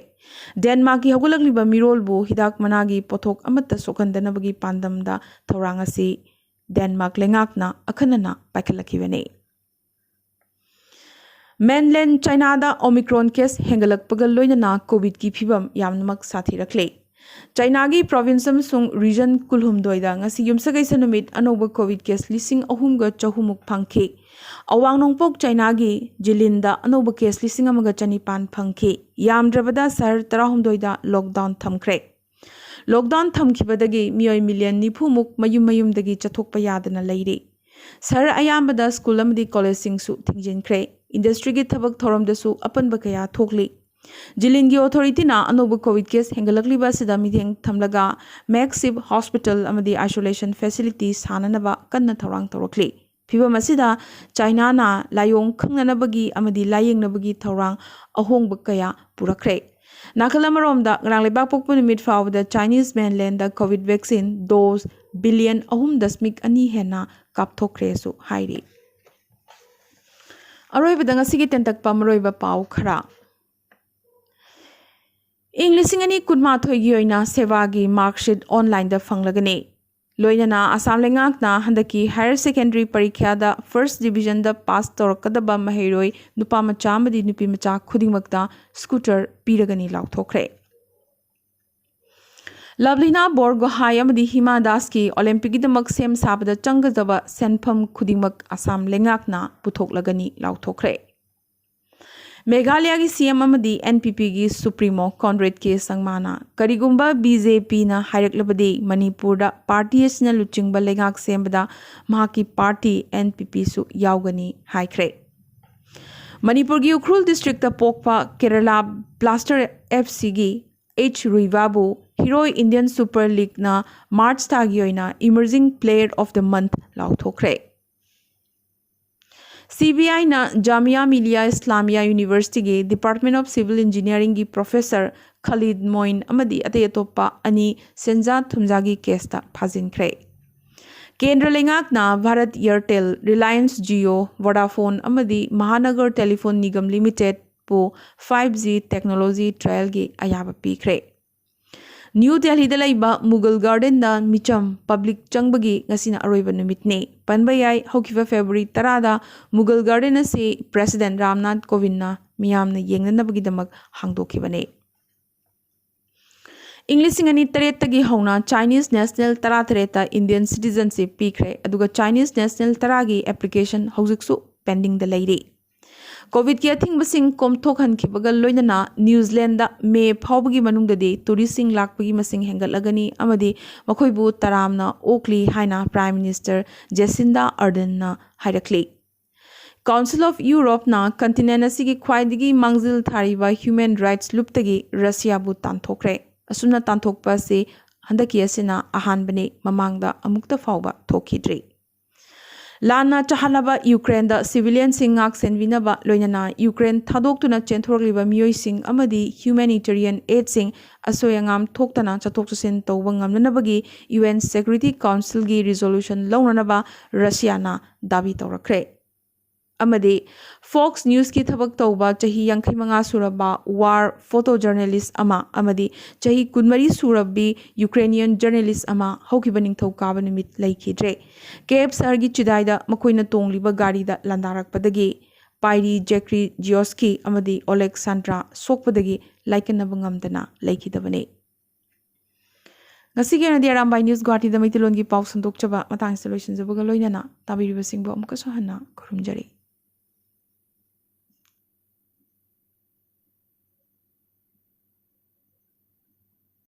ꯗꯦꯟꯃꯥꯔꯛꯀꯤ ꯍꯧꯒꯠꯂꯛꯂꯤꯕ ꯃꯤꯔꯣꯜꯕꯨ ꯍꯤꯗꯥꯛ ꯃꯅꯥꯒꯤ ꯄꯣꯠꯊꯣꯛ ꯑꯃꯠꯇ ꯁꯣꯛꯍꯟꯗꯅꯕꯒꯤ ꯄꯥꯟꯗꯝꯗ ꯊꯧꯔꯥꯡ ꯑꯁꯤ ꯗꯦꯟꯃꯥꯔꯛ ꯂꯩꯉꯥꯛꯅ ꯑꯈꯟꯅꯅ ꯄꯥꯏꯈꯠꯂꯛꯈꯤꯕꯅꯤ꯫ ꯃꯦꯟꯂꯦꯟ ꯆꯥꯏꯅꯥꯗ ꯑꯣꯃꯤꯀ꯭ꯔꯣꯟ ꯀꯦꯁ ꯍꯦꯟꯒꯠꯂꯛꯄꯒ ꯂꯣꯏꯅꯅ ꯀꯣꯚꯤꯗꯀꯤ ꯐꯤꯕꯝ ꯌꯥꯝꯅꯃꯛ ꯁꯥꯊꯤꯔꯛꯂꯦ꯫ ꯆꯥꯏꯅꯥꯒꯤ ꯄ꯭ꯔꯣꯚꯤꯟꯁ ꯑꯃꯁꯨꯡ ꯔꯤꯖꯟ ꯀꯨꯟꯍꯨꯝꯗꯣꯏꯗ ꯉꯁꯤ ꯌꯨꯝꯁꯀꯩꯁ ꯅꯨꯃꯤꯠ ꯑꯅꯧꯕ ꯀꯣꯚꯤꯗ ꯀꯦꯁ ꯂꯤꯁꯤꯡ ꯑꯍꯨꯝꯒ ꯆꯍꯨꯝꯃꯨꯛ ꯐꯪꯈꯤ꯫ ꯑꯋꯥꯡ ꯅꯣꯡꯄꯣꯛ ꯆꯥꯏꯅꯥꯒꯤ ꯖꯤꯂꯤꯟꯗ ꯑꯅꯧꯕ ꯀꯦꯁ ꯂꯤꯁꯤꯡ ꯑꯃꯒ ꯆꯅꯤꯄꯥꯟ ꯐꯪꯈꯤ꯫ ꯌꯥꯝꯗ꯭ꯔꯕꯗ ꯁꯍꯔ ꯇꯔꯥꯍꯨꯝꯗꯣꯏꯗ ꯂꯣꯛꯗꯥꯎꯟ ꯊꯝꯈ꯭ꯔꯦ꯫ ꯂꯣꯛꯗꯥꯎꯟ ꯊꯝꯈꯤꯕꯗꯒꯤ ꯃꯤꯑꯣꯏ ꯃꯤꯂꯤꯌꯟ ꯅꯤꯐꯨꯃꯨꯛ ꯃꯌꯨꯝ ꯃꯌꯨꯝꯗꯒꯤ ꯆꯠꯊꯣꯛꯄ ꯌꯥꯗꯅ ꯂꯩꯔꯤ꯫ ꯁꯍꯔ ꯑꯌꯥꯝꯕꯗ ꯁ꯭ꯀꯨꯜ ꯑꯃꯗꯤ ꯀꯣꯂꯦꯖꯁꯤꯡꯁꯨ ꯊꯤꯡꯖꯤꯟꯈ꯭ꯔꯦ꯫ ꯏꯟꯗꯁꯇ꯭ꯔꯤꯒꯤ ꯊꯕꯛ ꯊꯧꯔꯝꯗꯁꯨ ꯑꯄꯟꯕ ꯀꯌꯥ ꯊꯣꯛꯂꯤ꯫ ꯖꯤꯂꯤꯟꯒꯤ ꯑꯣꯊꯣꯔꯤꯇꯤꯅ ꯑꯅꯧꯕ ꯀꯣꯚꯤꯗ ꯀꯦꯁ ꯍꯦꯟꯒꯠꯂꯛꯂꯤꯕ ꯑꯁꯤꯗ ꯃꯤꯠꯌꯦꯡ ꯊꯝꯂꯒ ꯃꯦꯛꯁꯤꯞ ꯍꯣꯁꯄꯤꯇꯥꯜ ꯑꯃꯗꯤ ꯑꯥꯏꯁꯣꯂꯦꯁꯟ ꯐꯦꯁꯤꯂꯤꯇꯤ ꯁꯥꯅꯅꯕ ꯀꯟꯅ ꯊꯧꯔꯥꯡ ꯇꯧꯔꯛꯂꯤ꯫ ꯐꯤꯚꯝ ꯑꯁꯤꯗ ꯆꯥꯏꯅꯥꯅ ꯂꯥꯏꯑꯣꯡ ꯈꯪꯅꯅꯕꯒꯤ ꯑꯃꯗꯤ ꯂꯥꯌꯦꯡꯅꯕꯒꯤ ꯊꯧꯔꯥꯡ ꯑꯍꯣꯡꯕ ꯀꯌꯥ ꯄꯨꯔꯛꯈ꯭ꯔꯦ꯫ ꯅꯥꯀꯜ ꯑꯃꯔꯣꯝꯗ, ꯉꯔꯥꯡ ꯂꯩꯕꯥꯛꯄꯣꯛꯄ ꯅꯨꯃꯤꯠ ꯐꯥꯎꯕꯗ ꯆꯥꯏꯅꯤꯁ ꯃꯦꯟꯂꯦꯟꯗ ꯀꯣꯚꯤꯗ ꯚꯦꯛꯁꯤꯟ ꯗꯣꯁ ꯕꯤꯂꯤꯌꯟ ꯑꯍꯨꯝ ꯗꯁꯃꯤꯛ ꯑꯅꯤ ꯍꯦꯟꯅ ꯀꯥꯞꯊꯣꯛꯈ꯭ꯔꯦꯁꯨ ꯍꯥꯏꯔꯤ꯫ ꯑꯔꯣꯏꯕꯗ ꯉꯁꯤꯒꯤ ꯇꯦꯟꯇꯛꯄ ꯃꯔꯨꯑꯣꯏꯕ ꯄꯥꯎ ꯈꯔ꯫ ꯏꯪ ꯂꯤꯁꯤꯡ ꯑꯅꯤ ꯀꯨꯟꯃꯥꯊꯣꯏꯒꯤ ꯑꯣꯏꯅ ꯁꯦꯕꯥꯒꯤ ꯃꯥꯔꯛꯁꯤꯠ ꯑꯣꯟꯂꯥꯏꯟꯗ ꯐꯪꯂꯒꯅꯤ꯫ ꯂꯣꯏꯅꯅ ꯑꯁꯥꯝ ꯂꯩꯉꯥꯛꯅ ꯍꯟꯗꯛꯀꯤ ꯍꯥꯌꯔ ꯁꯦꯀꯦꯟꯗꯔꯤ ꯄꯔꯤꯈ꯭ꯌꯥꯗ ꯐꯥꯔꯁ ꯗꯤꯚꯤꯖꯟꯗ ꯄꯥꯁ ꯇꯧꯔꯛꯀꯗꯕ ꯃꯍꯩꯔꯣꯏ ꯅꯨꯄꯥ ꯃꯆꯥ ꯑꯃꯗꯤ ꯅꯨꯄꯤ ꯃꯆꯥ ꯈꯨꯗꯤꯡꯃꯛꯇ ꯁ꯭ꯀꯨꯇꯔ ꯄꯤꯔꯒꯅꯤ ꯂꯥꯎꯊꯣꯛꯈ꯭ꯔꯦ꯫ ꯂꯚꯂꯤꯅꯥ ꯕꯣꯔꯒꯣꯍꯥꯏ ꯑꯃꯗꯤ ꯍꯤꯃꯥ ꯗꯥꯁꯀꯤ ꯑꯣꯂꯦꯝꯄꯤꯛꯀꯤꯗꯃꯛ ꯁꯦꯝ ꯁꯥꯕꯗ ꯆꯪꯒꯗꯕ ꯁꯦꯟꯐꯝ ꯈꯨꯗꯤꯡꯃꯛ ꯑꯁꯥꯝ ꯂꯩꯉꯥꯛꯅ ꯄꯨꯊꯣꯛꯂꯒꯅꯤ ꯂꯥꯎꯊꯣꯛꯈ꯭ꯔꯦ꯫ ꯃꯦꯘꯥꯂꯌꯥꯒꯤ ꯁꯤ ꯑꯦꯝ ꯑꯃꯗꯤ ꯑꯦꯟ ꯄꯤ ꯄꯤꯒꯤ ꯁꯨꯄ꯭ꯔꯤꯃꯣ ꯀꯣꯟꯔꯦꯗ ꯀꯦ ꯁꯪꯃꯥꯅ ꯀꯔꯤꯒꯨꯝꯕ ꯕꯤ ꯖꯦ ꯄꯤꯅ ꯍꯥꯏꯔꯛꯂꯕꯗꯤ ꯃꯅꯤꯄꯨꯔꯗ ꯄꯥꯔꯇꯤ ꯑꯁꯤꯅ ꯂꯨꯆꯤꯡꯕ ꯂꯩꯉꯥꯛ ꯁꯦꯝꯕꯗ ꯃꯍꯥꯛꯀꯤ ꯄꯥꯔꯇꯤ ꯑꯦꯟ ꯄꯤ ꯄꯤꯁꯨ ꯌꯥꯎꯒꯅꯤ ꯍꯥꯏꯈ꯭ꯔꯦ꯫ ꯃꯅꯤꯄꯨꯔꯒꯤ ꯎꯈ꯭ꯔꯨꯜ ꯗꯤꯁꯇ꯭ꯔꯤꯛꯇ ꯄꯣꯛꯄ ꯀꯦꯔꯂꯥ ꯕ꯭ꯂꯥꯁꯇꯔ ꯑꯦꯐ ꯁꯤꯒꯤ ꯑꯩꯆ ꯔꯨꯏꯕꯥꯕꯨ ꯍꯤꯔꯣꯏ ꯏꯟꯗꯤꯌꯟ ꯁꯨꯄꯔ ꯂꯤꯒꯅ ꯃꯥꯔꯆ ꯊꯥꯒꯤ ꯑꯣꯏꯅ Emerging Player of the Month ꯂꯥꯎꯊꯣꯛꯈ꯭ꯔꯦ꯫ C B ꯑꯥꯏꯅ ꯖꯥꯃꯤꯌꯥ ꯃꯤꯂꯤꯌꯥ ꯏꯁꯂꯥꯃꯤꯌꯥ ꯌꯨꯅꯤꯚꯔꯁꯤꯇꯤꯒꯤ ꯗꯤꯄꯥꯔꯠꯃꯦꯟ ꯑꯣꯐ ꯁꯤꯚꯤꯜ ꯏꯟꯖꯤꯅꯤꯌꯥꯔꯤꯡꯒꯤ ꯄ꯭ꯔꯣꯐꯦꯁꯔ ꯈꯂꯤꯗ ꯃꯣꯏꯟ ꯑꯃꯗꯤ ꯑꯇꯩ ꯑꯇꯣꯞꯄ ꯑꯅꯤ ꯁꯦꯟꯖꯥ ꯊꯨꯝꯖꯥꯒꯤ ꯀꯦꯁꯇ ꯐꯥꯖꯤꯟꯈ꯭ꯔꯦ꯫ ꯀꯦꯟꯗ꯭ꯔ ꯂꯩꯉꯥꯛꯅ ꯚꯥꯔꯠ ꯑꯦꯌꯔꯇꯦꯜ, ꯔꯤꯂꯥꯌꯟꯁ ꯖꯤꯑꯣ, ꯚꯣꯗꯥꯐꯣꯟ ꯑꯃꯗꯤ Mahanagar telephone Nigam ꯂꯤꯃꯤꯇꯦꯗꯄꯨ five G technology ꯇ꯭ꯔꯥꯌꯦꯜꯒꯤ ꯑꯌꯥꯕ ꯄꯤꯈ꯭ꯔꯦ꯫ ꯅ꯭ꯌꯨ ꯗꯦꯜꯍꯤꯗ ꯂꯩꯕ ꯃꯨꯒꯜ ꯒꯥꯔꯗꯦꯟꯗ ꯃꯤꯆꯝ ꯄꯕ꯭ꯂꯤꯛ ꯆꯪꯕꯒꯤ ꯉꯁꯤꯅ ꯑꯔꯣꯏꯕ ꯅꯨꯃꯤꯠꯅꯤ꯫ ꯄꯟꯕ ꯌꯥꯏ, ꯍꯧꯈꯤꯕ ꯐꯦꯕ꯭ꯔꯨꯋꯥꯔꯤ ꯇꯔꯥꯗ ꯃꯨꯒꯜ ꯒꯥꯔꯗꯦꯟ ꯑꯁꯤ ꯄ꯭ꯔꯦꯁꯤꯗꯦꯟꯠ ꯔꯥꯝꯅꯥꯊ ꯀꯣꯕꯤꯟꯗꯅ ꯃꯤꯌꯥꯝꯅ ꯌꯦꯡꯅꯅꯕꯒꯤꯗꯃꯛ ꯍꯥꯡꯗꯣꯛꯈꯤꯕꯅꯤ꯫ ꯏꯪ ꯂꯤꯁꯤꯡ ꯑꯅꯤ ꯇꯔꯦꯠꯇꯒꯤ ꯍꯧꯅ ꯆꯥꯏꯅꯤꯁ ꯅꯦꯁꯅꯦꯜ ꯇꯔꯥꯇꯔꯦꯠꯇ ꯏꯟꯗꯤꯌꯟ ꯁꯤꯇꯤꯖꯟꯁꯤꯞ ꯄꯤꯈ꯭ꯔꯦ, ꯑꯗꯨꯒ ꯆꯥꯏꯅꯤꯁ ꯅꯦꯁꯅꯦꯜ ꯇꯔꯥꯒꯤ ꯑꯦꯄ꯭ꯂꯤꯀꯦꯁꯟ ꯍꯧꯖꯤꯛꯁꯨ ꯄꯦꯟꯗꯤꯡꯗ ꯂꯩꯔꯤ꯫ ꯀꯣꯚꯤꯗꯀꯤ ꯑꯊꯤꯡꯕꯁꯤꯡ ꯀꯣꯝꯊꯣꯛꯍꯟꯈꯤꯕꯒ ꯂꯣꯏꯅꯅ ꯅ꯭ꯌꯨꯖꯤꯂꯦꯟꯗ ꯃꯦ ꯐꯥꯎꯕꯒꯤ ꯃꯅꯨꯡꯗꯗꯤ ꯇꯨꯔꯤꯁꯁꯤꯡ ꯂꯥꯛꯄꯒꯤ ꯃꯁꯤꯡ ꯍꯦꯟꯒꯠꯂꯒꯅꯤ ꯑꯃꯗꯤ ꯃꯈꯣꯏꯕꯨ ꯇꯔꯥꯝꯅ ꯑꯣꯛꯂꯤ ꯍꯥꯏꯅ ꯄ꯭ꯔꯥꯏꯝ ꯃꯤꯅꯤꯁꯇꯔ ꯖꯦꯁꯤꯟꯗꯥ ꯑꯔꯗꯔꯟꯅ ꯍꯥꯏꯔꯛꯂꯤ꯫ ꯀꯥꯎꯟꯁꯤꯜ ꯑꯣꯐ ꯌꯨꯔꯣꯞꯅ ꯀꯟꯇꯤꯅꯦꯟ ꯑꯁꯤꯒꯤ ꯈ꯭ꯋꯥꯏꯗꯒꯤ ꯃꯥꯡꯖꯤꯜ ꯊꯥꯔꯤꯕ ꯍ꯭ꯌꯨꯃꯦꯟ ꯔꯥꯏꯠꯁ ꯂꯨꯞꯇꯒꯤ ꯔꯁꯤꯌꯥꯕꯨ ꯇꯥꯟꯊꯣꯛꯈ꯭ꯔꯦ꯫ ꯑꯁꯨꯝꯅ ꯇꯥꯟꯊꯣꯛꯄ ꯑꯁꯤ ꯍꯟꯗꯛꯀꯤ ꯑꯁꯤꯅ ꯑꯍꯥꯟꯕꯅꯤ, ꯃꯃꯥꯡꯗ ꯑꯃꯨꯛꯇ ꯐꯥꯎꯕ ꯊꯣꯛꯈꯤꯗ꯭ꯔꯤ꯫ ꯂꯥꯟꯅ ꯆꯥꯍꯜꯂꯕ ꯌꯨꯀ꯭ꯔꯦꯟꯗ ꯁꯤꯚꯤꯂꯤꯌꯟꯁꯤꯡ ꯉꯥꯛ ꯁꯦꯟꯕꯤꯅꯕ, ꯂꯣꯏꯅꯅ ꯌꯨꯀ꯭ꯔꯦꯟ ꯊꯥꯗꯣꯛꯇꯨꯅ ꯆꯦꯟꯊꯣꯔꯛꯂꯤꯕ ꯃꯤꯑꯣꯏꯁꯤꯡ ꯑꯃꯗꯤ ꯍ꯭ꯌꯨꯃꯦꯅꯤꯇꯦꯔꯤꯌꯟ ꯑꯦꯗꯁꯤꯡ ꯑꯁꯣꯏ ꯑꯉꯥꯝ ꯊꯣꯛꯇꯅ ꯆꯠꯊꯣꯛ ꯆꯠꯁꯤꯟ ꯇꯧꯕ ꯉꯝꯅꯅꯕꯒꯤ ꯌꯨ ꯑꯦꯟ ꯁꯦꯀ꯭ꯌꯨꯔꯤꯇꯤ ꯀꯥꯎꯟꯁꯤꯜꯒꯤ ꯔꯤꯖꯣꯂꯨꯁꯟ ꯂꯧꯅꯅꯕ ꯔꯁꯤꯌꯥꯅ ꯗꯥꯕꯤ ꯇꯧꯔꯛꯈ꯭ꯔꯦ꯫ ꯑꯃꯗꯤ ꯐꯣꯛꯁ ꯅ꯭ꯌꯨꯁꯀꯤ ꯊꯕꯛ ꯇꯧꯕ ꯆꯍꯤ ꯌꯥꯡꯈꯩ ꯃꯉꯥ ꯁꯨꯔꯕ ꯋꯥꯔ ꯐꯣꯇꯣ ꯖꯔꯅꯦꯂꯤꯁ ꯑꯃ ꯑꯃꯗꯤ ꯆꯍꯤ ꯀꯨꯟꯃꯔꯤ ꯁꯨꯔꯕꯤ ꯌꯨꯀ꯭ꯔꯦꯅꯤꯌꯟ ꯖꯔꯅꯦꯂꯤꯁ ꯑꯃ ꯍꯧꯈꯤꯕ ꯅꯤꯡꯊꯧꯀꯥꯕ ꯅꯨꯃꯤꯠ ꯂꯩꯈꯤꯗ꯭ꯔꯦ꯫ ꯀꯤꯌꯦꯚ ꯁꯍꯔꯒꯤ ꯆꯤꯗꯥꯏꯗ ꯃꯈꯣꯏꯅ ꯇꯣꯡꯂꯤꯕ ꯒꯥꯔꯤꯗ ꯂꯥꯟꯗꯥꯔꯛꯄꯗꯒꯤ ꯄꯥꯏꯔꯤ ꯖꯦꯀ꯭ꯔꯤ ꯖꯤꯌꯣꯁꯀꯤ ꯑꯃꯗꯤ ꯑꯣꯂꯦꯛꯁꯥꯟꯗ꯭ꯔꯥ ꯁꯣꯛꯄꯗꯒꯤ ꯂꯥꯏꯀꯠꯅꯕ ꯉꯝꯗꯅ ꯂꯩꯈꯤꯗꯕꯅꯤ꯫ ꯉꯁꯤꯒꯤ ꯑꯣꯏꯅꯗꯤ ꯑꯔꯥꯝꯕꯥꯏ ꯅ꯭ꯌꯨꯁ ꯒꯨꯋꯥꯍꯥꯇꯤꯗ ꯃꯩꯇꯩꯂꯣꯟꯒꯤ ꯄꯥꯎ ꯁꯟꯗꯣꯛꯆꯕ ꯃꯇꯥꯡꯁꯤꯗ ꯂꯣꯏꯁꯤꯟꯖꯕꯒ ꯂꯣꯏꯅꯅ ꯇꯥꯕꯤꯔꯤꯕꯁꯤꯡꯕꯨ ꯑꯃꯨꯛꯀꯁꯨ ꯍꯟꯅ ꯈꯨꯔꯨꯝꯖꯔꯤ꯫